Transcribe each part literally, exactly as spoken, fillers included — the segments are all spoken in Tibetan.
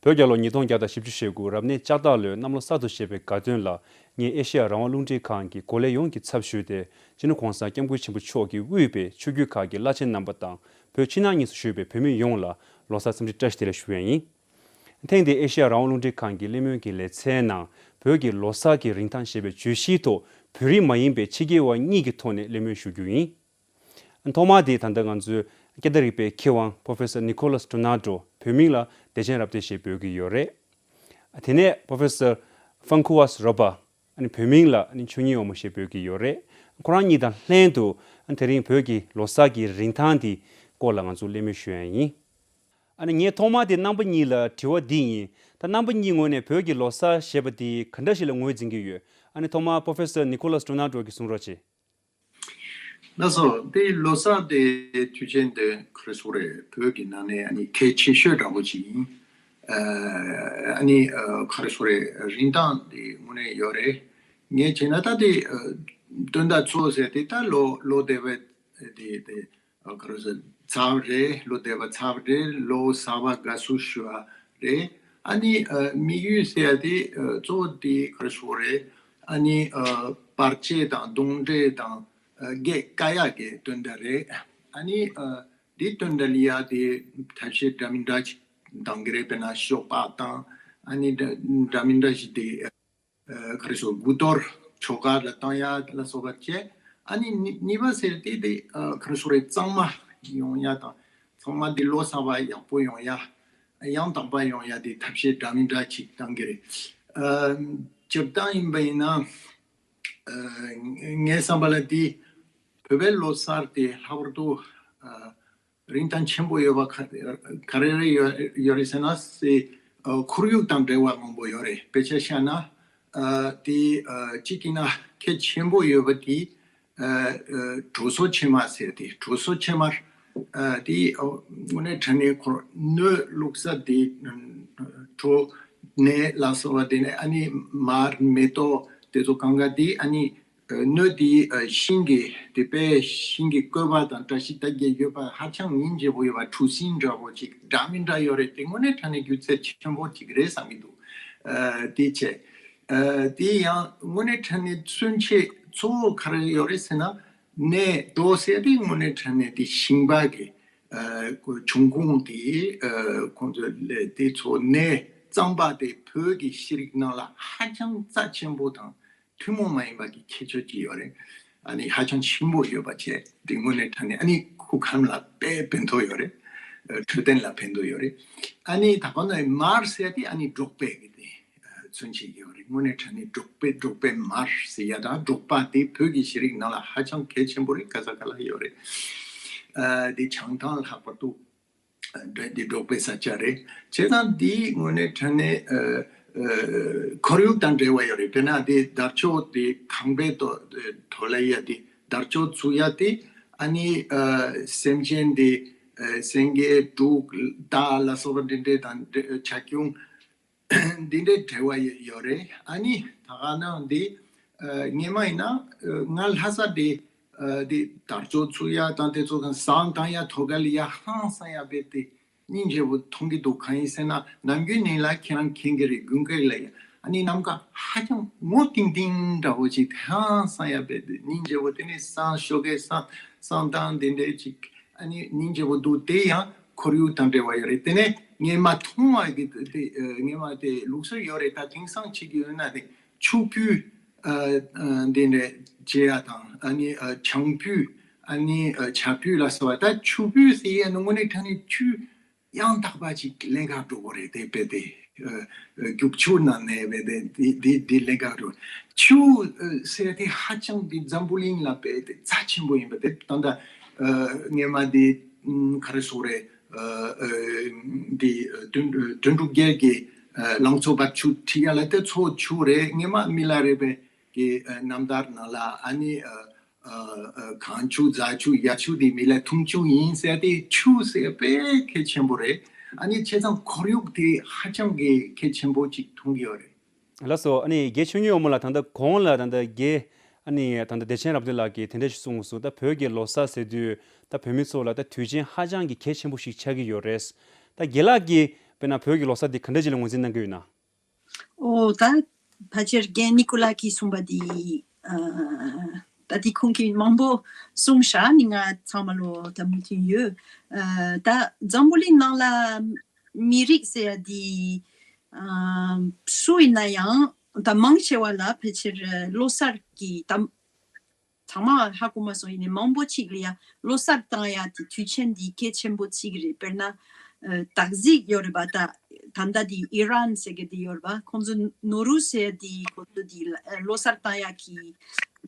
བོད་རྒྱལ་ལོ་ཉིས་སྟོང་བརྒྱ་དང་བཞི་བཅུ་ཞེ་དགུ་རབ་གནས་ལྕགས་སྟག་ལོའི་གནམ་ལོ་གསར་དུ་བཞད་པའི་དགའ་སྟོན་ལ། ངས་ཨེ་ཤེ་ཡ་རང་དབང་རླུང་འཕྲིན་ཁང་གི་འགོ་ལས་ཡོངས་ཀྱི་ཚབ་ཞུས་ཏེ། སྤྱི་ནོར་གོང་ས་སྐྱབས་མགོན་ཆེན་པོ་མཆོག་གིས་དབུས་པའི་ཆོས་བརྒྱུད་ཁག་གི་བླ་ཆེན་རྣམ་པ་དང་། བོད་ཕྱི་ནང་གཉིས་སུ་བཞུགས་པའི་བོད་མི་ཡོངས་ལ་ལོ་གསར་འཚམས་འདྲི་བཀྲ་ཤིས་བདེ་ལེགས་ཞུ་ཡ་ཡིན། ཐེངས་འདིའི་ཨེ་ཤེ་ཡ་རང་དབང་རླུང་འཕྲིན་ཁང་གི་གླེང་མོལ་གྱི་ལེ་ཚན་ནང་། བོད་ཀྱི་ལོ་གསར་གྱི་རིན་ཐང་ཞེས་པའི་བརྗོད་གཞིའི་ཐོག་བོད་རིགས་མ་ཡིན་པའི་ཕྱི་རྒྱལ་བ་གཉིས་ཀྱི་ཐོག་ནས་གླེང་མོལ་ཞུ་རྒྱུ་ཡིན། ཐོག་མ་དེ་ད་ལྟ་ང་ཚོའི་སྐད་བརྡ་རིག་པའི་མཁས་དབང་Professor Nicholas Donato བོད་མིང་ལ་བདེ་ཆེན་རབ་བརྟན་ཞེས་འབོད་ཀྱི་ཡོད་རེད། དེ་ནས་Professor Fankuas Roba ཨ་ནི་བོད་མིང་ལ་ཨ་ནི་ཆོས་ཉིད་འོད་མ་ཞེས་འབོད་ཀྱི་ཡོད་རེད། ཁོ་རང་གཉིས་དང་ལྷན་དུ་ཨ་ནི་དེ་རིང་བོད་ཀྱི་ལོ་གསར་གྱི་རིན་ཐང་དེ་སྐོར་ལ་ང་ཚོ་གླེང་མོལ་ཞུ་ཡ་ཡིན། ཨ་ནི་ངས་ཐོག་མ་དེ་རྣམ་པ་གཉིས་ལ་དྲི་བ་འདི་ཡིན། ད་རྣམ་པ་གཉིས་ངོས་ནས་བོད་ཀྱི་ལོ་གསར་ཞེས་པ་དེ་ག་འདྲ་ཞིག་ལ་ངོས་འཛིན་གྱི་ཡོད། ཨ་ནི་ཐོག་མར་Professor Nicholas Donato གིས་གསུང་རོགས་བྱེད། ལགས་སོ། དེ་ལོ་གསར་དེ་དུས་ཆེན་དེ་ག་རེ་ཟེར་དགོས་རེད། བོད་ཀྱི་ནང་ནས་ཨ་ནི་གལ་ཆེ་ཤོས་འདྲ་པོ་ཅིག་ཡིན། ཨ་ནི་ག་རེ་ཟེར་དགོས་རེད། རིན་ཐང་དེ་དངོས་གནས་ཡོད་རེད། ངས་བྱས་ན་ད་དེ་དོན་དག་གཙོ་བོ་ཟེར་དེ་ད་ལོ་ལོ་བདེ་བའི་དེ་དེ་ག་རེ་ཟེར་ཚར་བ་རེད། ལོ་བདེ་བ་ཚར་བ་རེད། ལོ་གསར་པ་དགའ་བསུ་ཞུ་བ་རེད། ཨ་ནི་དམིགས་ཡུལ་ཟེར་ཡ་དེ་གཙོ་བོ་དེ་ག་རེ་ཟེར་དགོས་རེད། ཨ་ནི་བར་ཆད་དང་གདོན་འདྲེ་དང་རྒྱལ་དཀའ་ཡག་གི་དོན་དག་རེད། ཨ་ནི་འདི་དོན་དག་ལ་ཡ་དེ་ཐབས་ཤེས་འདྲ་མི་འདྲ་ཅིག་གཏང་གི་རེད། དཔེར་ན་ཤོག་སྦག་དང་ཨ་ནི་འདྲ་འདྲ་མི་འདྲ་ཞིག་དེ་ག་རེ་ཟེར་དགོས་རེད། ཆོ་ག་ལ་གཏང་ཡ་ལ་སོགས་པ་བྱས། ཨ་ནི་གཉིས་གཉིས་པ་ཟེར་དེ་དེ་ག་རེ་ཟེར་དགོས་རེད། གཙང་མ་ཡོང་ཡ་དང་། ཚང་མ་འདི་ལོ་གསར་པ་ཡག་པོ་ཡོང་ཡ། ཡང་དག་པ་ཡོང་ཡ་དེ་ཐབས་ཤེས་འདྲ་མི་འདྲ་ཅིག་གཏང་གི་རེད། སྤྱིར་བཏང་ཡིན་པ་ཡིན་ན། ངའི་བསམ་པ་ལ་དེ་བོད་པའི་ལོ་གསར་དེ་ལྷག་པར་དུ་རིན་ཐང་ཆེན་པོ་ཡོད་པ་ག་ག་རེ་རེ་ཡོད་ཡོད་རེད་ཟེར་ན། སའི་ཁོར་ཡུག་དང་འབྲེལ་བ་མང་པོ་ཡོད་རེད། དཔེ་ཆ་བཞག་ན་དེ་གཅིག་གིས་ན་གལ་ཆེན་པོ་ཡོད་པ་དེ་གྲོ་སོ་ཕྱེ་མར་ཟེར་དེ། གྲོ་སོ་ཕྱེ་མར་དེ་དངོས་གནས་དྲང་གནས་ཁོ་སྣོད་བླུགས་ས་དེ་གྲོ་ནས་ལ་སོགས་པ་དེ་ནས་ཨ་ནི་མར་མེ་ཏོག་དེ་ཚོ་གང་ག་དེ་ཨ་ནི་སྣོད་དེ་ཤིང་གི་དེ་དཔེ་ཤིང་གི་བཀོད་པ་དང་བཀྲ་ཤིས་རྟགས་བརྒྱད་ཡོད་པ་ཧ་ཅང་སྙིང་རྗེ་པོ་ཡོད་པ། གྲུ་གཟིངས་འདྲ་པོ་ཅིག་འདྲ་མི་འདྲ་ཡོད་རེད། དེ་དངོས་གནས་དྲང་གནས་སྒྱུ་རྩལ་ཆེན་པོ་ཅིག་རེད་བསམ་གྱི་འདུག་དེ་བྱས། དེ་ཡང་དངོས་གནས་དྲང་གནས་མཚོན་བྱེད་གཙོ་བོ་ག་རེ་ཡོད་རེད་ཟེར་ན། ནས་གྲོ་ཟེར་དེ་དངོས་གནས་དྲང་གནས་དེ་ཞིང་པ་གི་ཨ་ཁོ་འབྱུང་ཁུངས་དེ་ཨ་ཁོང་ཚོ་ལས་དེ་ཚོ་ནས་བརྩམས་པ་དེ་བོད་ཀྱི་ཤེས་རིག་ནང་ལ་ཧ་ཅང་རྩ་ཆེན་པོ་དང་ཐུན་མོང་མ་ཡིན་པ་གི་ཁྱད་ཆོས་ཅིག་ཡོད་རེད། ཨ་ནི་ཧ་ཅང་ཆེན་པོ་ཡོད་པ་བྱས། དེ་དངོས་གནས་དྲང་གནས་ཨ་ནི་སྐུ་ཁམས་ལ་དཔེ་ཕན་ཐོགས་ཡོད་རེད། ཨ་འཕྲོད་བསྟེན་ལ་ཕན་ཐོགས་ཡོད་རེད། ཨ་ནི་ད་ག་ནང་མར་ཟེར་དེ་ཨ་ནི་འབྲོག་པའི་གི་དེ། མཚོན་བྱེད་ཀྱི་ཡོད་རེད། དངོས་གནས་དྲང་གནས་འབྲོག་པའི་འབྲོག་པའི་མར་ཟེར་ཡ་དང་འབྲོག་པ་དེ་བོད་ཀྱི་ཤེས་རིག་ནང་ལ་ཧ་ཅང་གལ་ཆེན་པོ་རེད། ག་ས་ག་ལ་ཡོད་རེད། ཨ་དེ་བྱང་ཐང་ལྷག་པར་དུ་ཨ་འདྲ་དེ་འབྲོག་པའི་ས་ཆ་རེད། བྱས་ཙང་དེ་དངོས་གནས་དྲང་གནས་ཨ་ཨ་ཁོར་ཡུག་དང་འབྲེལ་བ་ཡོད་རེད། དཔེར་ན་དེ་དར་ལྕོག་དེ་ཁང་པའི་ཐོ་ཐོ་ལ་ཡ་དེ་དར་ལྕོག་བཙུགས་ཡ་དེ་ཨ་ནི་ཨ་སེམས་ཅན་དེ་ཨ་སེང་གེ་འབྲུག་སྟག་ལ་སོགས་པ་འདི་འདྲས་དང་འདྲ་བྱ་ཁྱུང་། འདི་འདྲའི་འབྲེལ་བ་ཡོད་རེད། ཨ་ནི་ད་ག་ནང་འདི་ཨ་སྔས་མ་ཡིན་ན་ཨ་ང་ལྷ་ས་དེ་ཨ་དེ་དར་ལྕོག་བཙུགས་ཡ་དང་དེ་ཚོ་གང་བཟང་བཏང་ཡ་ཐོག་ཁ་ལ་ཡ་ཧང་སང་ཡ་བས་དེ་སྙིང་རྗེ་པོ་མཐོང་གི་འདུག་གང་ཡིན་ཟེར་ན་ནམ་རྒྱུན་ནས་ལ་ཁྱེད་རང་མཁྱེན་གི་རེད། དགུན་ཁ་ལ་ཡ་ཨ་ནི་ནམ་མཁའ་ཧ་ཅང་ངོ་ཏིང་ཏིང་འདྲ་བོ་ཅིག་ཧང་སང་ཡ་བས་དེ་སྙིང་རྗེ་པོ་དེ་ནས་སང་ཞོགས་ཀས་སང་སང་བཏང་དེ་འདྲའི་ཅིག་ཨ་ནི་སྙིང་རྗེ་པོ་འདུག་དེ་ཡང་ཁོར་ཡུག་དང་འབྲེལ་བ་ཡོད་རེད། དེ་ནས་ངས་མ་མཐོང་བ་གི་དེ་ངས་མ་དེ་ལུགས་སྲོལ་ཡོད་རེད། ད་དེང་སང་བྱེད་ཀྱི་ཡོད་ན་དེ་ཆུ་ཕུད་ཨ་ཨ་འདི་འདྲ་བྱེད་ཡ་དང་ཨ་ནི་ཨ་ཆང་ཕུད་ཨ་ནི་ཨ་ཇ་ཕུད་ལ་སོགས་པ། ད་ཆུ་ཕུད་ཟེར་ཡ་ནི་དངོས་གནས་དྲང་གནས་ཆུ་ཡང་དག་པ་ཅིག་ལེན་ག་འགྲོ་དགོས་རེད། དེ་དཔེ་དེ་ཨ་ཨ་རྒྱུག་ཆུ་ནང་ནས་དཔེ་དེ་དེ་དེ་དེ་ལེན་ག་འགྲོ། ཆུ་ཨ་ཟེར་དེ་ཧ་ཅང་དེ་འཛམ་བུ་གླིང་ལ་དཔེ་དེ་རྩ་ཆེན་པོ་ཡིན་པ་དེ་ད་ལྟ་ཨ་སྔས་མ་དེ་ཨམ་ག་རེ་ཟེར་དགོས་རེད། ཨ་ཨ་འདི་དོན་དོན་གྲུབ་རྒྱལ་གྱི་ཨ་ལང་ཚོ་བབས་ཆུ་ཁྲིད་ཡ་ལ་དེ་ཚོ་ཆུ་རེད། སྔས་མ་མི་ལ་རས་པའི་གི་ཨ་རྣམ་ཐར་ནང་ལ་ཨ་ནི་ཨ་ཨ་ཨ་གངས་ཆུ་རྫ་ཆུ་ཡ་ཆུ་དེ་མི་ལ་འཐུང་ཆུ་ཡིན་ཟེར་དེ་ཆུ་ཟེར་དཔེ་གལ་ཆེན་པོ་རེད། ཨ་ནི་བྱས་ཙང་ཁོར་ཡུག་དེ་ཧ་ཅང་གི་གལ་ཆེན་པོ་ཅིག་མཐོང་གི་ཡོད་རེད། ལགས་སོ། ཨ་ནི་རྒན་ཆོས་ཉིད་དབང་མོ་ལགས་ད་ལྟ་གོང་ལ་ད་ལྟ་རྒན་ཨ་ནི་ད་ལྟ་བདེ་ཆེན་རབ་བརྟན་ལགས་ཀྱིས་དེ་འདྲ་ཞིག་གསུངས་སོང་། ད་བོད་ཀྱི་ལོ་གསར་ཟེར་དུས་ད་བོད་མི་ཚོ་ལ་ད་དུས་ཆེན་ཧ་ཅང་གི་གལ་ཆེན་པོ་ཞིག་ཆགས་ཀྱི་ཡོད་རེད། ད་རྒན་ལགས་ཀྱིས་ དཔེར་ན་བོད་ཀྱི་ལོ་གསར་འདི་ག་འདྲ་ཅིག་ལ་ངོས་འཛིན་གནང་གི་ཡོད་ན། ཨོ་ད་ཕལ་ཆེར་རྒན་ནི་ཀོ་ལ་གིས་གསུངས་པ་འདི་ཨ་ད་འདི་ཁོང་གིས་མང་པོ་གསུངས་ཤག་ནི་ང་ཚང་མ་ལོ་ད་མོས་མཐུན་ཡོད། ཨ་ད་འཛམ་བུ་གླིང་ནང་ལ་མི་རིགས་ཟེར་ཡ་འདི་ཨ་སུ་ཡིན་ན་ཡང་ད་མང་ཆེ་བ་ལ་ཕལ་ཆེར་ལོ་གསར་གྱི་ད་ཚང་མ་ཧ་གོ་མ་སོང་ཡིན་ནའི་མང་པོ་ཅིག་ལ་ཡ་ལོ་གསར་བཏང་ཡ་དེ་དུས་ཆེན་འདི་གལ་ཆེན་པོ་ཅིག་རེད། དཔེར་ན་ཨ་སྟག་གཟིག་ཡོད་རེད་པ། ད་ད་ལྟ་འདི་ཨི་རན་ཟེར་གི་འདི་ཡོད་རེད་པ། ཁོང་ཚོ་ནོ་རུ་ཟེར་འདི་ཁོང་ཚོ་འདི་ལ་ཨ་ལོ་གསར་བཏང་ཡ་གི་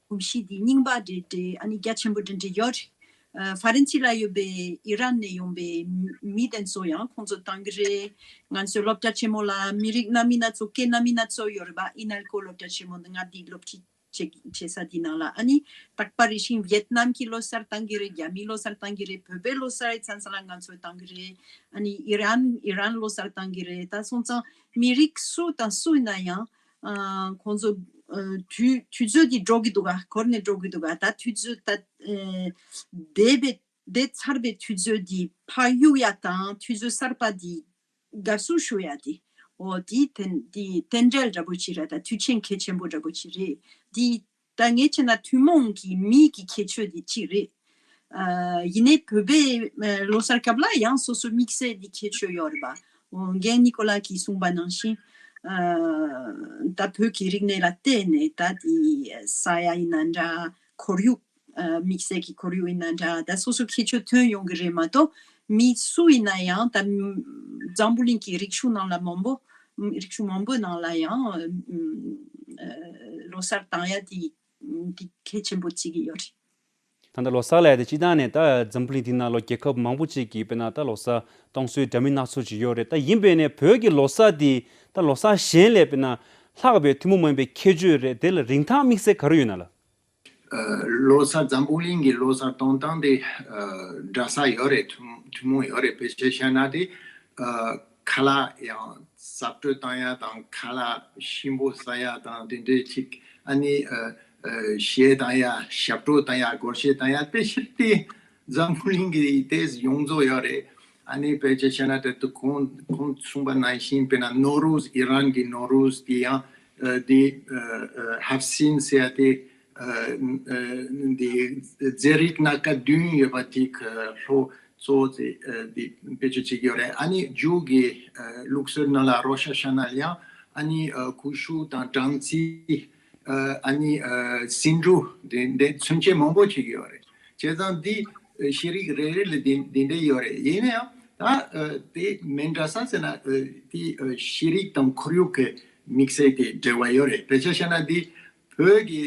གོམས་གཤིས་འདི་རྙིང་པ་འདྲ་འདྲ་ཨ་ནི་རྒྱ་ཆེན་པོ་འདྲ་འདྲ་ཡོད་རེད། ཨ་ཧྥ་རན་སི་ལ་ཡོད་པའི་ཨི་རན་ནས་ཡོང་པའི་མི་དེ་ཚོ་ཡང་ཁོང་ཚོ་བཏང་གི་རེད། ང་ཚོའི་སློབ་གྲྭ་ཆེན་མོ་ལ་མི་རིགས་སྣ་མིན་སྣ་ཚོགས་སྐད་སྣ་མིན་སྣ་ཚོགས་ཡོད་རེད་པ། ཨི་ནལ་ཀོ་སློབ་གྲྭ་ཆེན་མོ་འདི་ང་འདི་སློབ་ཁྲིད་བྱེད་བྱེད་ས་འདི་ནང་ལ་ཨ་ནི་རྟག་པར་རེ་བཞིན་ཝེད་ནམ་གྱི་ལོ་གསར་བཏང་གི་རེད། རྒྱ་མིའི་ལོ་གསར་བཏང་གི་རེད། བོད་པའི་ལོ་གསར་ཡི་མཚམས་མཚམས་ལ་ང་ཚོས་བཏང་གི་རེད། ཨ་ནི་ཨི་རན་ཨི་རན་ལོ་གསར་བཏང་གི་རེད། ད་སོང་ཙང་མི་རིགས་སུ་དང་སུ་ཡིན་ན་ཡང་ཨ་ཁོང་ཚོ་ཨ་དུས་དུས་ཚོད་འདི་འགྲོ་གི་འདུག་ག་འཁོར་ནས་འགྲོ་གི་འདུག་ག་ད་དུས་ཚོད་ད་ཨ་འདས་པའི་འདས་ཚར་བའི་དུས་ཚོད་འདི་ཕར་གཡུག་ཡ་དང་དུས་ཚོད་གསར་པ་འདི་དགའ་བསུ་ཞུ་ཡ་དེ། འོ་དེ་དེ་དེ་རྟེན་འབྲེལ་འདྲ་པོ་ཅིག་རེད། ད་དུས་ཆེན་གལ་ཆེན་པོ་འདྲ་པོ་ཅིག་རེད། དེ་ད་ངས་བྱས་ན་ཐུན་མོང་གི་མི་གི་ཁྱད་ཆོས་དེ་གཅིག་རེད། ཨ་ཡིན་ནའི་བོད་པའི་ཨ་ལོ་གསར་སྐབས་ལ་ཡང་སོ་སོ་དམིགས་བསལ་གྱི་ཁྱད་ཆོས་ཡོད་རེད་པ། འོ་རྒན་ནི་ཀོ་ལ་གིས་གསུངས་པ་ནང་བཞིན་ཨ་ད་བོད་ཀྱི་རིག་གནས་ལ་བལྟས་ནས་ད་དེ་ས་ཡ་ཡིན་ན་འདྲ་ཁོར་ཡུག་ཨ་དམིགས་བསལ་གྱི་ཁོར་ཡུག་ཡིན་ན་འདྲ་ད་སོ་སོ་ཁྱད་ཆོས་ཐོན་ཡོང་གི་རེད་མ་གཏོགས་མི་སུ་ཡིན་ན་ཡང་ད་འཛམ་བུ་གླིང་གི་རིག་གཞུང་ནང་ལ་མང་པོ་རིག་གཞུང་མང་པོའི་ནང་ལ་ཡང་ཨ་ལོ་གསར་བཏང་ཡ་དེ་དེ་གལ་ཆེན་པོ་བརྩི་གི་ཡོད་རེད། ད་ལྟ་ལོ་གསར་ལབ་ཡ་དེ་སྤྱིར་བཏང་ནས་ད་འཛམ་བུ་གླིང་འདི་ནང་ལོ་རྒྱལ་ཁབ་མང་པོ་ཅིག་གིས་དཔེར་ན་ད་ལོ་གསར་གཏོང་སྲོལ་འདྲ་མིན་སྣ་ཚོགས་ཅིག་ཡོད་རེད། ད་ཡིན་པས་ནས་བོད་ཀྱི་ལོ་གསར་འདི་ད་ལོ་གསར་གཞན་ལས་དཔེར་ན་ལྷག་པའི་ཐུན་མོང་མ་ཡིན་པའི་ཁྱད་ཆོས་རེད། དེ་ལ་རིན་ཐང་དམིགས་བསལ་ག་རེ་ཡོད་ན་ལ། ལོ་གསར་འཛམ་བུ་གླིང་གི་ལོ་གསར་གཏོང་སྟངས་དེ་འདྲ་ས་ཡོད་རེད། ཐུན་ཐུན་མོང་ཡོད་རེད། དཔེ་ཆ་བཞག་ན་དེ་ཁ་ལག་ཡང་གསར་གཏོད་བཏང་ཡ་དང་ཁ་ལག་ཞིམ་པོ་ཟ་ཡ་དང་དེ་འདྲའི་ཅིག་ཨ་ནི་གཞས་བཏང་ཡ་ཞབས་བྲོ་བཏང་ཡ་སྒོར་གཞས་བཏང་ཡ་དཔེ་ཞིག་དེ་འཛམ་བུ་གླིང་གི་དེ་ཡོངས་རྫོགས་ཡོད་རེད། ཨ་ནི་དཔེ་ཆ་བཞག་ན་དེ་དུ་ཁོང་ཁོང་གསུངས་པ་ནང་བཞིན་དཔེར་ན་ནོ་རུ་ཨི་རན་གྱི་ནོ་རུ་དེ་ཡང་དེ་ཧབ་སིན་ཟེར་ཡ་དེ། འདི་རྫས་རིགས་སྣ་ཁ་བདུན་ཡོད་པ་དེ་གི་ལྷོ་གཙོ་བོ་དེ་འདི་བེད་སྤྱོད་བྱེད་ཀྱི་ཡོད་རེད། ཨ་ནི་ཇུ་གི་ལུགས་སྲོལ་ནང་ལ་རོ་ཤ་ཤ་ན་ལ་ཡང་ཨ་ནི་ཀུ་ཤུ་དང་སྦྲང་རྩི། ཨ་ནི་སེ་འབྲུ་འདི་འདི་མཚོན་བྱེད་མང་པོ་བྱེད་ཀྱི་ཡོད་རེད། བྱས་ཙང་འདི་ཤེས་རིག་རེ་རེ་ལ་འདི་འདི་འདྲ་ཡོད་རེད། ཡིན་ན་ཡང་ད་དེ་མི་འདྲ་ས་ཟེར་ན་དེ་ཤེས་རིག་དང་ཁོར་ཡུག་གི་དམིགས་བསལ་དེ་འབྲེལ་བ་ཡོད་རེད། དཔེ་ཆ་བཤད་ན་འདི་བོད་ཀྱི་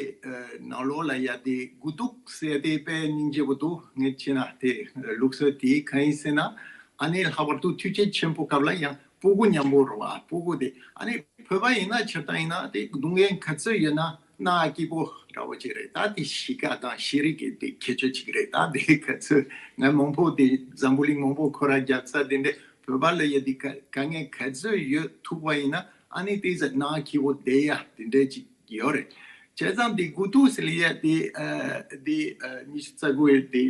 ནང་ལོགས་ལ་ཡ་དེ་དགུ་ཐུག་ཟེར་དེ་དཔེ་སྙིང་རྗེ་པོ་འདུག་ངས་བྱས་ན་དེ་ལུགས་སྲོལ་དེ་གང་ཡིན་ཟེར་ན་ཨ་ནི་ལྷག་པར་དུ་དུས་ཆེན་ཆེན་པོ་སྐབས་ལ་ཡང་སྤུ་གུ་མཉམ་པོ་རེད་བ། སྤུ་གུ་དེ་ཨ་ནི་བོད་པ་ཡིན་ན་སྤྱིར་བཏང་ཡིན་ན་དེ་སྡུག་བསྔལ་ག་ཚོད་ཡོད་ན་སྣ་སྐྱིད་པོ་འདྲ་བོ་ཅིག་རེད། ད་དེ་གཤིས་ཀ་དང་ཤེས་རིག་གི་དེ་ཁྱད་ཆོས་ཅིག་རེད། ད་དེ་ག་ཚོད་ང་མང་པོ་དེ་འཛམ་བུ་གླིང་མང་པོ་འཁོར་ར་རྒྱབ་ཚར། དེ་འདྲ་བོད་པ་ལ་ཡ་དེ་དཀའ་དཀའ་ངལ་ག་ཚོད་ཡོད་ཐུག་པ་ཡིན་ན་ཨ་ནི་དེ་ཟ་སྣ་སྐྱིད་པོ་བསྡད་ཡ་དེ་འདྲ་ཅིག་ཡོད་རེད། བྱས་ཙང་དེ་དགུ་ཐུག་ཟེར་ལ་ཡ་དེ་ཨ་དེ་ཨ་ཉི་ཤུ་རྩ་དགུ་ཡོད་དེ་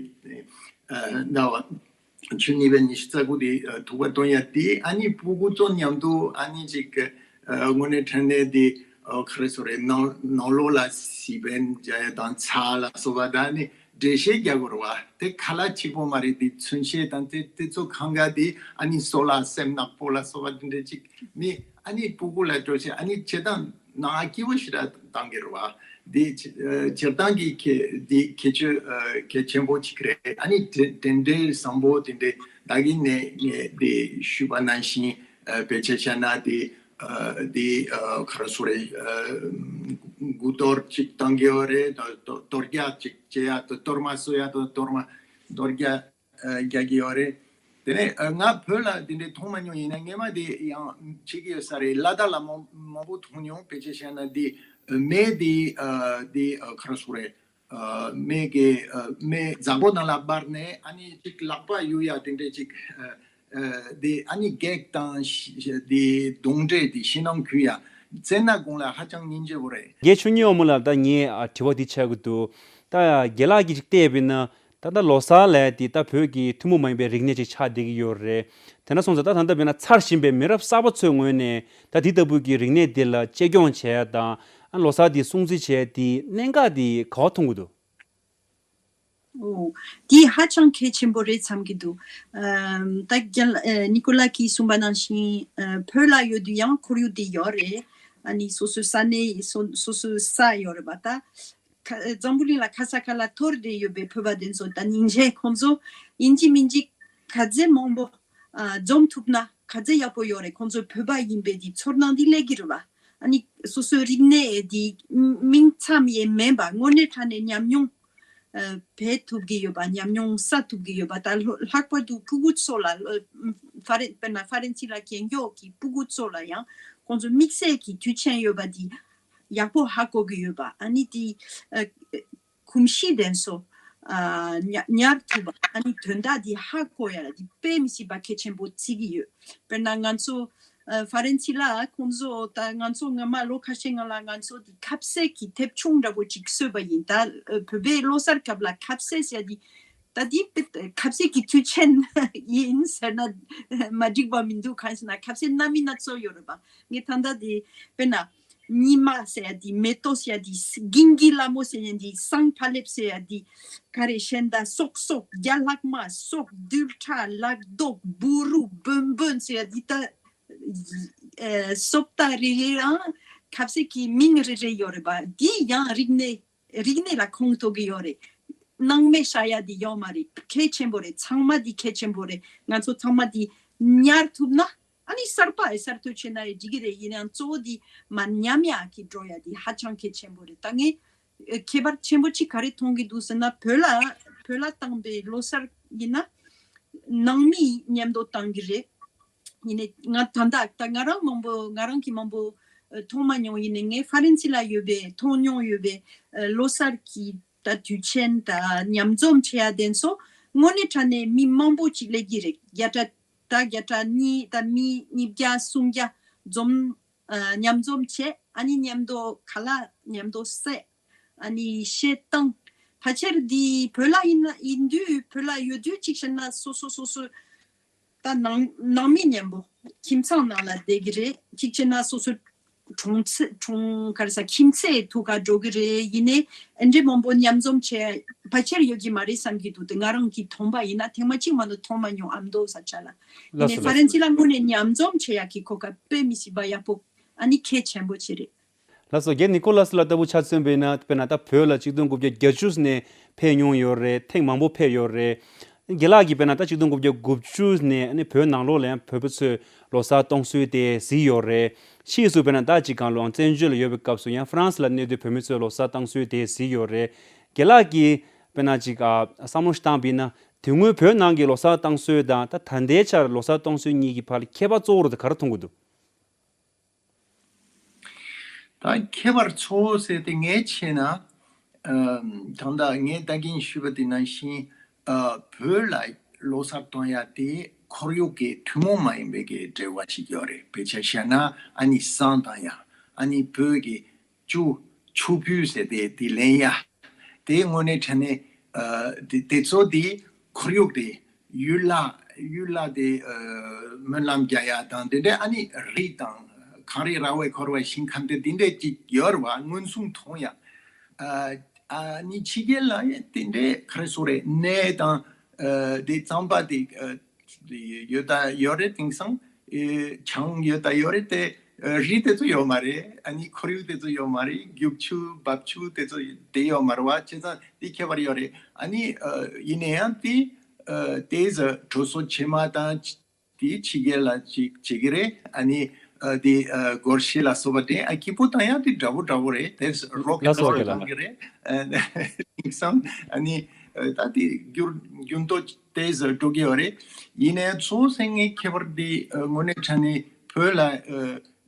ཨ་ཟླ་བ་ཆུ་གཉིས་པའི་ཉི་ཤུ་རྩ་དགུ་དེ་ཨ་ཐུག་པ་གཏོང་ཡ་དེ་ཨ་ནི་སྤུ་གུ་ཚོ་མཉམ་དུ་ཨ་ནི་ཅིག་ཨ་དངོས་གནས་དྲང་གནས་དེ་ཨ་ག་རེ་ཟེར་རེད། ནང་ནང་ལོགས་ལ་སི་པན་རྒྱག་ཡ་དང་ཚྭ་ལ་སོགས་པ་དང་ཨ་ནི་འགྲེལ་བཤད་རྒྱག་དགོས་རེད་བ། དེ་ཁ་ལག་གཅིག་པོ་མ་རེད། དེ་མཚོན་བྱེད་དང་དེ་དེ་ཚོ་གང་ག་དེ་ཨ་ནི་སོ་ལ་སེམས་ནག་པོ་ལ་སོགས་པ་དེ་འདྲ་ཅིག་མི་ཨ་ནི་སྤུ་གུ་ལ་སྤྲོད་བྱེད་ཨ་ནི་བྱེད་སྟངས་ནང་སྐྱིད་པོ་ཞེ་དྲག་བཏང་གི་རེད་བ། འདི་སྤྱིར་བཏང་གི་ཁྱད་འདི་ཁྱད་ཆོས་གལ་ཆེན་པོ་ཅིག་རེད། ཨ་ནི་དེ་དེ་འདྲའི་བཟང་པོ་དེ་འདྲའི་བདག་གིས་ནས་ངས་འདི་ཞུས་པ་ནང་བཞིན་དཔེ་ཆ་བཤད་ན་དེ་འདི་ག་རེ་ཟེར་རེད། དགུ་གཏོར་ཅིག་བཏང་གི་ཡོད་རེད། གཏོར་རྒྱག་ཅིག་བྱེད་ཡ་དང་གཏོར་མ་གསོལ་ཡ་དང་གཏོར་མ་གཏོར་རྒྱག་རྒྱག་གི་ཡོད་རེད། དེ་ནས་ང་བོད་ལ་དེ་འདྲའི་མཐོང་མ་མྱོང་། ཡིན་ན་སྔས་མ་དེ་ཡང་བྱེད་ཀྱི་ཡོད་ས་རེད། ལ་དྭགས་ལ་མང་མང་པོ་མཐོང་མྱོང་། དཔེ་ཆ་བཤད་ན་དེ་མེ་དེ་དེ་ག་རེ་ཟེར་རེད། མེ་གི་མེ་འཛག་པོ་ནང་ལ་སྦར་ནས་ཨ་ནི་ཅིག་ལག་པ་གཡུག་ཡ་དེ་འདྲའི་ཅིག་དེ་ཨ་ནི་བགེགས་དང་དེ་གདོན་འདྲེ་དེ་ཕྱི་ནང་འཁྱུད་ཡ་བཙན་ན་དགོང་ལ་ཧ་ཅང་སྙིང་རྗེ་པོ་རེད། རྒན་ཆོས་ཉིད་དབང་མོ་ལགས། ད་ངས་དྲི་བ་འདི་ཆགས་ཀྱི་འདུག་ད་རྒན་ལགས་ཀྱིས་ཅིག་བལྟས་པས་ན། ད་ལྟ་ལོ་གསར་ལབ་ཡ་དེ་ད་བོད་ཀྱི་ཐུན་མོང་མ་ཡིན་པའི་རིག་གནས་ཅིག་ཆགས་བསྡད་ཀྱི་ཡོད་རེད། དེ་འདྲ་སོང་ཙང་ད་ད་ལྟ་བྱས་ན་འཚར་བཞིན་པའི་མི་རབས་གསར་པ་ཚོའི་ངོས་ནས་ད་དེ་ལྟ་བུའི་གི་རིག་གནས་དེ་ལ་གཅེས་སྐྱོང་བྱེད་ཡ་དང་། ཨ་ལོ་གསར་དེ་སྲུང་བརྩི་བྱེད་ཡ་དེ་གནད་འགག་དེ་ག་པར་མཐོང་གི་འདུག། ཨོ། དེ་ཧ་ཅང་གལ་ཆེན་པོ་རེད་བསམ་གྱི་འདུག། ཨམ། ད་རྒན་ལགས་ཨ་ནི་ཀོ་ལགས་ཀྱིས་གསུངས་པ་ནང་བཞིན་ཨ་བོད་ལ་ཡོད་དུས་ཡང་ཁོར་ཡུག་དེ་ཡོད་རེད། ཨ་ནི་སོ་སོའི་ས་གནས་སོ་སོ་སོའི་ས་ཡོད་རེད་པ། ད་ཁ་འཛམ་བུ་གླིང་ལ་ག་ས་ག་ལ་འཐོར་བསྡད་ཡོད་པའི་བོད་པ་དེ་ཚོ་ད་སྙིང་རྗེ། ཁོང་ཚོ་ཡིན་གཅིག་མིན་གཅིག་ག་ཚད་མང་པོ་ཨ་འཛོམས་ཐུབ་ན་ག་ཚད་ཡག་པོ་ཡོད་རེད། ཁོང་ཚོ་བོད་པ་ཡིན་པའི་དེ་ཚོར་སྣང་དེ་སླེབས་ཀྱི་རེད་པ། ཨ་ནི་སོ་སོའི་རིག་གནས་དེ་མིང་ཙམ་ཡང་མིན་པ་དངོས་གནས་དྲང་གནས་ཉམས་མྱོང་ཨ་འཕེལ་ཐུབ་ཀྱི་ཡོད་པ། ཉམས་མྱོང་བསགས་ཐུབ་ཀྱི་ཡོད་པ། ད་ལྷག་པར་དུ་ཕྲུ་གུ་ཚོ་ལ་ཨ་ཧྥ་རན་དཔེར་ན་ཧྥ་རན་སི་ལ་གྱེས་མགྱོགས་ཀྱི་ཕྲུ་གུ་ཚོ་ལ་ཡང་ཁོང་ཚོ་དམིགས་བསལ་གྱི་དུས་ཆེན་ཡོད་པ་འདི་ཡག་པོ་ཧ་གོ་གི་ཡོད་པ། ཨ་ནི་དེ་ཨ་གོམས་གཤིས་དེ་ཚོ་ཨ་ཉ་ཉར་ཐུབ་པ། ཨ་ནི་དོན་དག་འདི་ཧ་གོ་ཡ་ལ་འདི་དཔེ་མི་སྲིད་པ་གལ་ཆེན་པོ་བརྩི་གི་ཡོད། དཔེར་ན་ང་ཚོ་ཨ་ཧྥ་རན་སི་ལ་ཁོང་ཚོ་ད་ང་ཚོ་སྔ་མ་ལོ་ཁ་ཤས་སྔ་ལ་ང་ཚོ་འདི་ཁ་ཟས་ཀྱི་ཐེབས་ཆུང་འདྲ་པོ་ཅིག་བཟོས་པ་ཡིན། ད་ཨ་བོད་པའི་ལོ་གསར་སྐབས་ལ་ཁ་ཟས་ཟེར་ཡ་འདི་ད་འདི་དཔེ་ཁ་ཟས་ཀྱི་དུས་ཆེན་ཡིན་ཟེར་ན་མ་འགྲིག་པ་མི་འདུག། གང་ཡིན་ཟེར་ན་ཁ་ཟས་སྣ་མིན་སྣ་ཚོགས་ཡོད་རེད་པ། ངས་ད་ལྟ་དེ་དཔེར་ན་ཉི་མ་ཟེར་ཡ་དེ། མེ་ཏོག་ཟེར་ཡ་དེ། གིང་གི་ལ་མོ་ཟེར་ཡ་དེ། སང་ཕ་ལེབ་ཟེར་ཡ་དེ། ག་རེ་ཤན་ད། སོག་སོག། རྒྱ་ལྷག་མ། སོག་རྡུལ་ཕྲ། ལག་རྡོག། བུ་རུ། བོན་བོན་ཟེར་ཡ་དེ། ད་ཨེ་སོབ་ད་རེ་རེ་རང་ཁ་ཟས་ཀྱི་མིང་རེ་རེ་ཡོད་རེད་པ། དེ་ཡང་རིག་གནས་རིག་གནས་ལ་ཁོངས་གཏོགས་ཀྱི་ཡོད་རེད། སྣང་མེད་བྱ་ཡ་འདི་ཡོད་མ་རེད། གལ་ཆེན་པོ་རེད། ཚང་མ་འདི་གལ་ཆེན་པོ་རེད། ང་ཚོ་ཚང་མ་འདི་ཉར་ཐུབ་ན། ཨ་ནི་གསར་པ་ཨེ་གསར་གཏོད་བྱས་ན་ཡང་འགྲིག་གི་རེད། ཡིན་ཡང་གཙོ་བོ་འདི་མ་ཉམས་ཡ་གི་འགྲོ་ཡ་འདི་ཧ་ཅང་གལ་ཆེན་པོ་རེད། ད་ངས་ཨ་ཁྱད་པར་ཆེན་པོ་གཅིག་ག་རེ་མཐོང་གི་འདུག་ཟེར་ན། བོད་ལ་བོད་ལ་བཏང་པའི་ལོ་གསར་ཡིན་ན་ནང་མི་མཉམ་དུ་བཏང་གི་རེད། ཡིན་ནའི་ང་ད་ལྟ་ད་ང་རང་མང་པོ་ང་རང་གིས་མང་པོ་ཨ་མཐོང་མ་མྱོང་། ཡིན་ནའི་ངས་ཧྥ་རན་སི་ལ་ཡོད་པའི་མཐོང་མྱོང་ཡོད་པའི་ཨ་ལོ་གསར་གྱི་ད་དུས་ཆེན་ད་མཉམ་འཛོམས་བྱེད་ཡ་དེ་ཚོ་དངོས་གནས་དྲང་གནས་མི་མང་པོ་ཅིག་སླེབས་ཀྱི་རེད། བརྒྱ་ཕྲག་ད་བརྒྱ་ཕྲག་གཉིས་ད་མི་ཉིས་བརྒྱ་སུམ་བརྒྱ་འཛོམས་ཨ་མཉམ་འཛོམས་བྱས། ཨ་ནི་མཉམ་དུ་ཁ་ལག་མཉམ་དུ་བཟས། ཨ་ནི་བཤད་སྟངས་ཕལ་ཆེར་འདི་བོད་ལ་ཡིན་ན་ཡིན་དུས་བོད་ལ་ཡོད་དུས་གཅིག་བྱས་ན་སོ་སོ་སོ་སོ་ད་ནང་ནང་མི་མཉམ་པོ་ཁྱིམ་ཚང་ནང་ལ་བསྡད་ཀྱི་རེད། གཅིག་བྱས་ན་སོ་སོ་གྲོང་ཚེ་གྲོང་ག་རེ་ཟ་ཁྱིམ་མཚེས་ཐུག་ག་འགྲོ་གི་རེད། ཡིན་ནའི་ཨ་འདྲས་མང་པོ་མཉམ་འཛོམས་བྱས་ཕལ་ཆེར་ཡོད་ཀྱི་མ་རེད་བསམ་གྱི་འདུག། དེ་ང་རང་གིས་མཐོང་པ་ཡིན་ན་ཐེངས་མ་གཅིག་མ་གཏོགས་མཐོང་མ་མྱོང་། ཨ་མདོ་ས་ཆ་ལ། ཡིན་ནའི་ཧྥ་རན་སི་ལ་དངོས་གནས་མཉམ་འཛོམས་བྱེད་ཡག་གི་གོ་སྐབས་དཔེ་མི་སྲིད་པ་ཡག་པོ་ཨ་ནི་གལ་ཆེན་པོ་ཅིག་རེད། ལགས་སོ། རྒན་ནི་ཀོ་ལ་སི་ལགས་ལྟ་བུ་ཆ་མཚོན་པ་ཡིན་ན། དཔེར་ན་ད་བོད་ལ་གཅིག་སྟོང་དགུ་བརྒྱ་བརྒྱད་ཅུ་ནས་ཕེབས་མྱོང་ཡོད་རེད། ཐེངས་མང་པོ་ཕེབས་ཡོད་རེད། རྒན་ལགས་ཀྱིས་དཔེར་ན་ད་གཅིག་སྟོང་དགུ་བརྒྱ་དགུ་བཅུ་ནས་ཨ་ནི་བོད་ནང་ལོགས་ལ་ཡང་བོད་པ་ཚོས་ལོ་གསར་གཏོང་སྲོལ་དེ་གཟིགས་ཡོད་རེད། ཕྱིས་སུ་དཔེར་ན་ད་ཅིག་གང་ལོ་བཙན་བྱོལ་ལ་ཡོད་པའི་སྐབས་སུ་ཡང་ཧྥ་རན་སི་ལ་གནས་སྡོད་བོད་མི་ཚོས་ལོ་གསར་གཏོང་སྲོལ་དེ་གཟིགས་ཡོད་རེད། རྒན་ལགས་ཀྱིས་དཔེར་ན་ཅིག་ཨ་བསམ་བློ་ཞིག་བཏང་པ་ཡིན་ན། དེ་སྔོན་བོད་ནང་གི་ལོ་གསར་གཏོང་སྲོལ་དང་ད་ད་ལྟའི་ཆར་ལོ་གསར་གཏོང་སྲོལ་གཉིས་ཀྱི་བར་ལ་ཁྱད་པར་གཙོ་བོ་རུ་དེ་ག་རེ་མཐོང་གི་འདུག། ད་ཁྱད་པར་གཙོ་བོ་ཟེར་དེ་ངས་བྱས་ན། ཨམ། ད་ལྟ་ངས་ད་གིན་ཞུས་པ་དེ་ནང་བཞིན། ཨ། བོད་ལ་ལོ་གསར་གཏོང་ཡ་དེ་ཁོར་ཡུག་གི་ཐུན་མོང་མ་ཡིན་པའི་གི་འབྲེལ་བ་ཞིག་ཡོད་རེད། དཔེ་ཆ་བཞག་ན་ཨ་ནི་བསང་བཏང་ཡ། ཨ་ནི་བོད་ཀྱི་བཅུ་ཆུ་ཕུད་ཟེར་དེ་དེ་ལེན་ཡ། དེ་དངོས་གནས་དྲང་གནས། ཨ། དེ་དེ་ཚོ་དེ་ཁོར་ཡུག་དེ་ཡུལ་ལྷ་ཡུལ་ལྷ་དེ། ཨ། སྨོན་ལམ་རྒྱག་ཡ་དང་དེ་འདྲའི་ཨ་ནི་རི་དང་གངས་རི་ར་བས་འཁོར་བའི་ཞིང་ཁམས་དེ་དེ་འདྲའི་ཅིག་ཡོད་རེད་བ། མངོན་སུམ་མཐོང་ཡ། ཨ། ཨ་ནི་ཕྱི་རྒྱལ་ལ་ཡང་དེ་འདྲའི་ག་རེ་ཟེར་དགོས་རེད། གནས་དང་། ཨ། དེ་རྩམ་པ་དེ། ཨ། ཡོད་ད་ཡོད་རེད། དེང་སང་། ཨེ། ཆང་ཡོད་ད་ཡོད་རེད་དེ། ཨ། རི་དེ་ཚོ་ཡོད་མ་རེད། ཨ་ནི་ཁོར་ཡུག་དེ་ཚོ་ཡོད་མ་རེད། རྒྱུག་ཆུ་འབབ་ཆུ་དེ་ཚོ་དེ་ཡོད་མ་རེད་བ། བྱས་ཙང་དེ་ཁྱད་པར་ཡོད་རེད། ཨ་ནི། ཨ། ཡིན་ན་ཡང་དེ། ཨ། དེ་ཟ་དྲོ་སོ་བྱེ་མ་དང་དེ་ཕྱི་རྒྱལ་ལ་ཅིག་བྱེད་ཀྱི་རེད། ཨ་ནི། ཨ། དེ། ཨ། སྒོར་གཞས་ལ་སོགས་པ་དེ། ཨ། སྐྱིད་པོ་བཏང་ཡ་དེ་འདྲ་པོ་འདྲ་པོ་རེད། དེ་རོགས་ལ་སོགས་ཀྱི་ལ་གཏོང་གི་རེད། ཨ། དེང་སང་ཨ་ནི། ཨ། ད་དེ་འགྱུར་འགྱུར་ལྡོག་དེ་ཟ་འགྲོ་གི་ཡོད་རེད། ཡིན་ནའི་གཙོ་བོ་ཟེར་མཁན་ཁྱད་པར་དེ། ཨ། དངོས་གནས་དྲང་གནས་བོད་ལ། ཨ།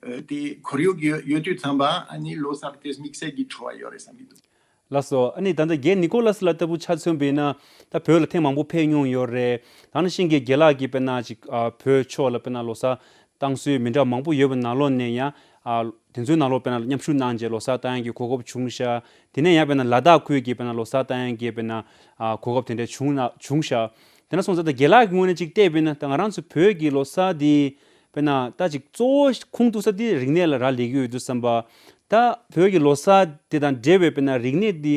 ཨ། དེ་ཁོར་ཡུག་ཡོད་ཡོད་དུས་ཙམ་པ་ཨ་ནི་ལོ་གསར་དེ་དམིགས་བསལ་གྱི་བྲོ་བ་ཡོད་རེད་བསམ་གྱི་འདུག། ལགས་སོ། ཨ་ནི་ད་ལྟ་རྒན་ནི་ཀོ་ལ་སི་ལགས་ལྟ་བུ་ཆ་མཚོན་པ་ཡིན་ན། ད་བོད་ལ་ཐེངས་མང་པོ་ཕེབས་མྱོང་ཡོད་རེད། ད་ནང་བཞིན་གྱི་རྒན་ལགས་ཀྱིས་དཔེར་ན་ཅིག། ཨ། བོད་ཕྱོགས་ལ་དཔེར་ན་ལོ་གསར་གཏོང་སྲོལ་མི་འདྲ་མང་པོ་ཡོད་པའི་ནང་ལོགས་ནས་ཡང་། ཨ་དེ་ཚོའི་ནང་ལོགས་དཔེར་ན་མཉམ་ཞུགས་གནང་རྗེས་ལོ་གསར་བཏང་ཡག་གི་གོ་སྐབས་བྱུང་ཤག་དེ་ནས་ཡང་དཔེར་ན་ལ་དྭགས་ཁུལ་གྱི་དཔེར་ན་ལོ་གསར་བཏང་ཡག་གི་དཔེར་ན་ཨ་གོ་སྐབས་དེ་འདྲ་བྱུང་ན་བྱུང་ཤག་དེ་འདྲ་སོང་ཙང་ད་རྒན་ལགས་ཀྱི་ངོས་ནས་ཅིག་བལྟས་པས་ན། ད་ང་རང་ཚོ་བོད་ཀྱི་ལོ་གསར་འདི་དཔེར་ན་ད་ཅིག་གཙོ་བོ་ཁུངས་གཏུགས་ས་དེ་རིག་གནས་ལ་རག་ལས་ཀྱི་ཡོད་དུས་ཙམ་པ། ད་བོད་ཀྱི་ལོ་གསར་དེ་དང་འབྲེལ་བའི་དཔེར་ན་རིག་གནས་འདི་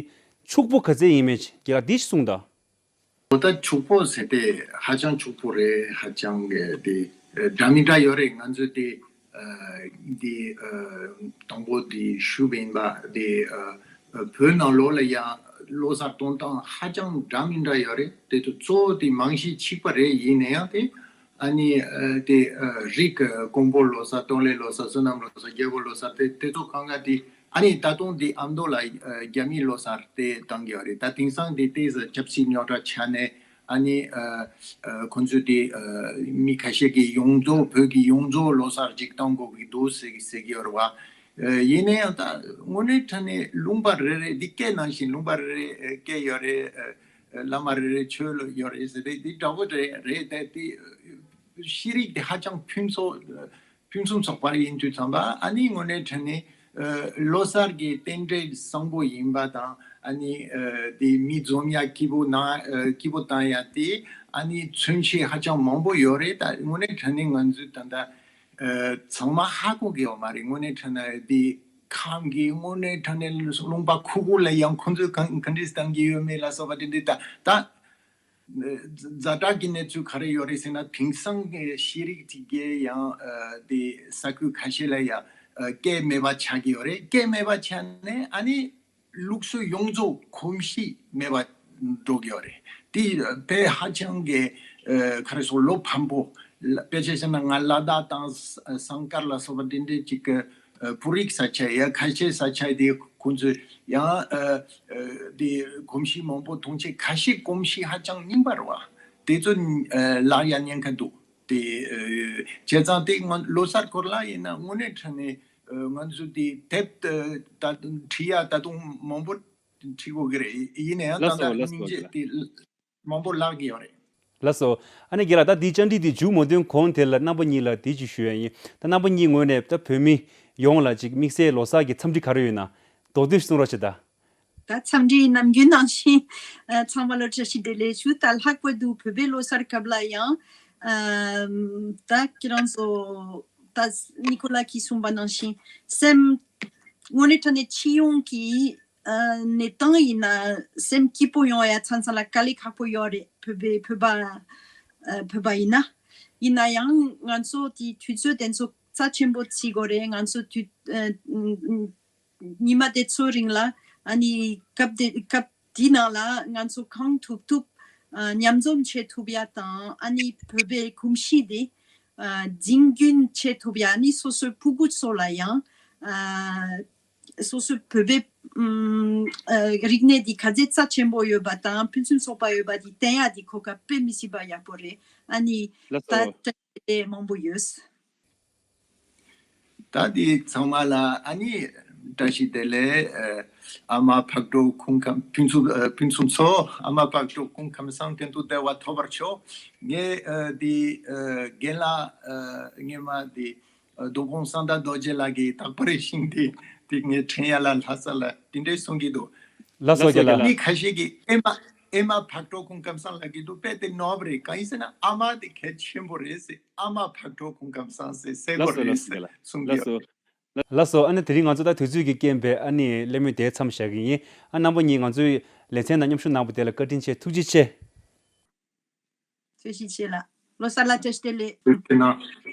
ཕྱུག་པོ་ག་ཚད་ཡིན་མིན་རྒན་ལགས་འདི་གསུངས་དང་། འོ་ད་ཕྱུག་པོ་ཟེར་ཏེ་ཧ་ཅང་ཕྱུག་པོ་རེད། ཧ་ཅང་གི་དེ་ཨ་འདྲ་མི་འདྲ་ཡོད་རེད། ང་ཚོས་དེ་ཨ་དེ་ཨ་དང་པོ་དེ་ཞུས་པ་ཡིན་པ། དེ་ཨ་ཨ་བོད་ནང་ལོགས་ལ་ཡང་ལོ་གསར་གཏོང་སྟངས་ཧ་ཅང་འདྲ་མི་འདྲ་ཡོད་རེད། དེ་ཚོ་གཙོ་བོ་དེ་རྨང་གཞི་གཅིག་པ་རེད། ཡིན་ན་ཡང་དེ་ཨ་ནི་ཨ་དེ་ཨ་རིགས་ཀྱི་ཀོང་པོ་ལོ་གསར། སྟོད་ལུང་ལོ་གསར། བསོད་ནམས་ལོ་གསར། རྒྱལ་པོ་ལོ་གསར། དེ་དེ་ཚོ་གང་ག་དེ་ཨ་ནི་ད་དུང་དེ་ཨ་མདོ་ལ་ཨ་རྒྱ་མིའི་ལོ་གསར་དེ་བཏང་གི་ཡོད་རེད། ད་དེང་སང་དེ་ཏོག་ཙམ་ཆབ་སྲིད་རྙོག་དྲ་ཆགས་ནས་ཨ་ནི་ཨ་ཨ་ཁོང་ཚོས་དེ་ཨ་མི་ཁ་ཤས་ཀྱིས་ཡོངས་རྫོགས་བོད་ཀྱི་ཡོངས་རྫོགས་ལོ་གསར་ཅིག་བཏང་དགོས་ཀྱི་འདུག་ཟེར་ཟེར་གྱི་ཡོད་རེད་བ། ཨ་ཡིན་ན་ཡང་ད་དངོས་གནས་དྲང་གནས་ལུང་པ་རེ་རེ་འདི་སྐད་ནང་བཞིན་ལུང་པ་རེ་རེ་ཨ་སྐད་ཡོད་རེད། ཨ་བླ་མ་རེ་རེ་ཆོས་ལུགས་ཡོད་རེད་ཟེར་ཏེ་འདི་འདྲ་བོ་རེད། རེད་དེ་དེ་ཤེས་རིག་དེ་ཧ་ཅང་ཕུན་ཚོགས་ཕུན་སུམ་ཚོགས་པ་ཡིན་དུས་ཙམ་པ། ཨ་ནི་དངོས་གནས་དྲང་གནས་ཨ་ལོ་གསར་གྱི་རྟེན་འབྲེལ་བཟང་པོ་ཡིན་པ་དང་། ཨ་ནི་ཨ་དེ་མི་འཛོམས་ཡ་སྐྱིད་པོ་ན་ཨ་སྐྱིད་པོ་བཏང་ཡ་དེ་ཨ་ནི་མཚོན་བྱེད་ཧ་ཅང་མང་པོ་ཡོད་རེད། ད་དངོས་གནས་དྲང་གནས་ང་ཚོས་ད་ལྟ་ཨ་ཚང་མ་ཧ་གོ་གི་ཡོད་མ་རེད། དངོས་གནས་དྲང་གནས་དེ་ཁམས་ཀྱི་དངོས་གནས་དྲང་གནས་ལུང་པ་ཁུག་ཁུག་ལ་ཡང་ཁོང་ཚོས་གང་ག་འདྲས་བཏང་གི་ཡོད་མེད་ལ་སོགས་པ་དེ་འདྲས་ད་ད། ཛ་དྲག་གི་གནས་ཚུལ་ག་རེ་ཡོད་རེད་ཟེར་ན། དེང་སང་གི་ཤེས་རིག་དེ་གའི་ཡང་ཨ་དེ་ས་ཁུལ་ཁ་ཤས་ལ་ཡང་ཨ་སྐད་མེད་པ་ཆགས་ཀྱི་ཡོད་རེད། སྐད་མེད་པ་ཆགས་ནས་ཨ་ནི་ལུགས་སྲོལ་ཡོངས་རྫོགས་གོམས་གཤིས་མེད་པ་འགྲོ་གི་ཡོད་རེད། དེ་དཔེ་ཧ་ཅང་གི་ཨ་ག་རེ་ཟེར། བློ་ཕམ་པོ། དཔེ་ཆ་བཞག་ན་ང་ལ་དྭགས་དང་ས་ཟངས་དཀར་ལ་སོགས་པ་དེ་འདྲའི་ཅིག་གི་ཨ་བོད་རིགས་ས་ཆ་ཡ་ཁ་ཤས་ས་ཆ་དེ་ཁོང་ཚོས་ཡང་ཨ་ཨ་དེ་གོམས་གཤིས་མང་པོ་མཐོང་ཆེད། ཁ་ཤས་གོམས་གཤིས་ཧ་ཅང་རྙིང་པ་རེད་བ། དེ་ཚོ་ཨ་བརླག་ཡ་ཉེན་ཁ་འདུག་དེ་ཨ་བྱས་ཙང་དེ་ང་ལོ་གསར་སྐོར་ལ་ཡིན་ན་དངོས་གནས་དྲང་གནས་ཨ་ང་ཚོ་དེ་དེབ་ཨ་ད་བྲིས་ཡ་ད་དུང་མང་པོ་བྲིས་དགོས་ཀྱི་རེད། ཡིན་ན་ཡང་ད་ལགས་སོ་ལྟ་ལགས་སྙིང་རྗེ་སོ་དེ་མང་པོ་བརླག་གི་ཡོད་རེད། ལགས་སོ། ཨ་ནི་རྒན་ལགས། ད་འདིའི་བཅར་འདྲི་འདི་མཇུག་མ་བསྡུས་གོང་དེ་ལ་རྣམ་པ་གཉིས་ལ་འདི་ཅིག་ཞུ་ཡ་ཡིན། ད་རྣམ་པ་གཉིས་ངོས་ནས་ད་བོད་མི་ཡོངས་ལ་ཅིག་དམིགས་བསལ་ལོ་གསར་གྱི་འཚམས་འདྲི་ག་རེ་ཡོད་ན་མདོར་བསྡུས་ཤིག་གསུང་རོགས་བྱེད་ད། ད་འཚམས་འདྲི་ནམ་རྒྱུན་ནང་བཞིན་ཨ་ཚང་མ་ལ་བཀྲ་ཤིས་བདེ་ལེགས་ཞུ། ད་ལྷག་པར་དུ་བོད་པའི་ལོ་གསར་སྐབས་ལ་ཡང་ཨ་ད་ཁྱེད་རང་ཚོ་ད་ནི་ཀོ་ལ་གིས་གསུངས་པ་ནང་བཞིན་སེམས་དངོས་གནས་དྲང་གནས་སྤྱི་ཡོངས་ཀྱི་ཨ་གནས་སྟངས་ཡིན་ན་སེམས་སྐྱིད་པོ་ཡོང་ཡ་མཚམས་མཚམས་ལ་དཀའ་ལས་ཁག་པོ་ཡོད་རེད། བོད་པའི་བོད་པ་ཨ་བོད་པ་ཡིན་ན། ཡིན་ན་ཡང་ང་ཚོ་དེ་དུས་ཚོད་དེ་ཚོ་རྩ་ཆེན་པོ་བརྩི་དགོས་རེད། ང་ཚོ་དུས་ཨ་ཉི་མ་དེ་ཚོའི་རིང་ལ་ཨ་ནི་སྐབས་དེ་སྐབས་དེའི་ནང་ལ་ང་ཚོ་གང་ཐུབ་ཐུབ་ཨ་མཉམ་འཛོམས་བྱེད་ཐུབ་ཡ་དང་། ཨ་ནི་བོད་པའི་གོམས་གཤིས་དེ་ཨ་འཛིན་སྐྱོང་བྱེད་ཐུབ་ཡ། ཨ་ནི་སོ་སོའི་ཕྲུ་གུ་ཚོ་ལ་ཡང་ཨ་སོ་སོའི་བོད་པའི་ཨམ་ཨ་རིག་གནས་འདི་ག་ཚད་རྩ་ཆེན་པོ་ཡོད་པ་དང་ཕུན་སུམ་ཚོགས་པ་ཡོད་པ་འདི་བསྟན་ཡ་འདི་གོ་སྐབས་དཔེ་མི་སྲིད་པ་ཡག་པོ་རེད། ཨ་ནི་ལགས་ད་སོ། བཀྲ་ཤིས་བདེ་ལེགས་མང་པོ་ཡོད། ད་འདི་ཚང་མ་ལ་ཨ་ནི་བཀྲ་ཤིས་བདེ་ལེགས། ཨ་ཨ་མ་ཕག་གྲུ་ཁོང་ཁམས་ཕུན་ཚོགས་ཨ་ཕུན་སུམ་ཚོགས། ཨ་མ་ཕག་གྲུ་ཁོང་ཁམས་བཟང་། གཏན་དུ་བདེ་བ་ཐོབ་པར་ཤོག་ངས་ཨ་འདི་ཨ་རྒན་ལགས་ཨ་སྔོན་མ་འདི་ཨ་རྡོ་སྒང་གསང་བདག་རྡོ་རྗེ་ལགས་ཀྱི་རྟག་པར་ཤིང་དེ་དེ་ངས་དྲན་ཡ་ལ་ལྷ་ས་ལ་དེ་འདྲས་གསུང་གི་འདུག་ལགས་སོ་རྒན་ལགས། མི་ཁ་ཤས་ཀྱིས་ཨེ་མ་ཨེ་མ་ཕག་གྲུ་ཁོང་ཁམས་བཟང་ལབ་ཀྱི་འདུག་དཔེ་དེ་ནོར་བ་རེད། གང་ཡིན་ཟེར་ན་ཨ་མ་དེ་གལ་ཆེན་པོ་རེད་ཟེར། ཨ་མ་ཕག་གྲུ་ཁོང་ཁམས་བཟང་ཟེར་ཟེར་དགོས་རེད་ཟེར་གསུང་གི་ཡོད། ལགས་སོ་རྒན་ལགས། ལགས་སོ། ལགས་སོ། ཨ་ནི་དེ་རིང་ང་ཚོ་ད་དུས་ཚོད་ཀྱི་རྐྱེན་པས་ཨ་ནི་གླེང་མོལ་དེ་མཚམས་བཞག་གི་ཡིན། ཨ་རྣམ་པ་གཉིས་ང་ཚོའི་ལེ་ཚན་ནང་མཉམ་ཞུགས་གནང་བ་དེ་ལ་བཀའ་དྲིན་ཆེ། ཐུགས་རྗེ་ཆེ། ཐུགས་རྗེ་ཆེ་ལགས། ལོ་གསར་ལ་བཀྲ་ཤིས་བདེ་ལེགས། ཐུགས་རྗེ་གནང་།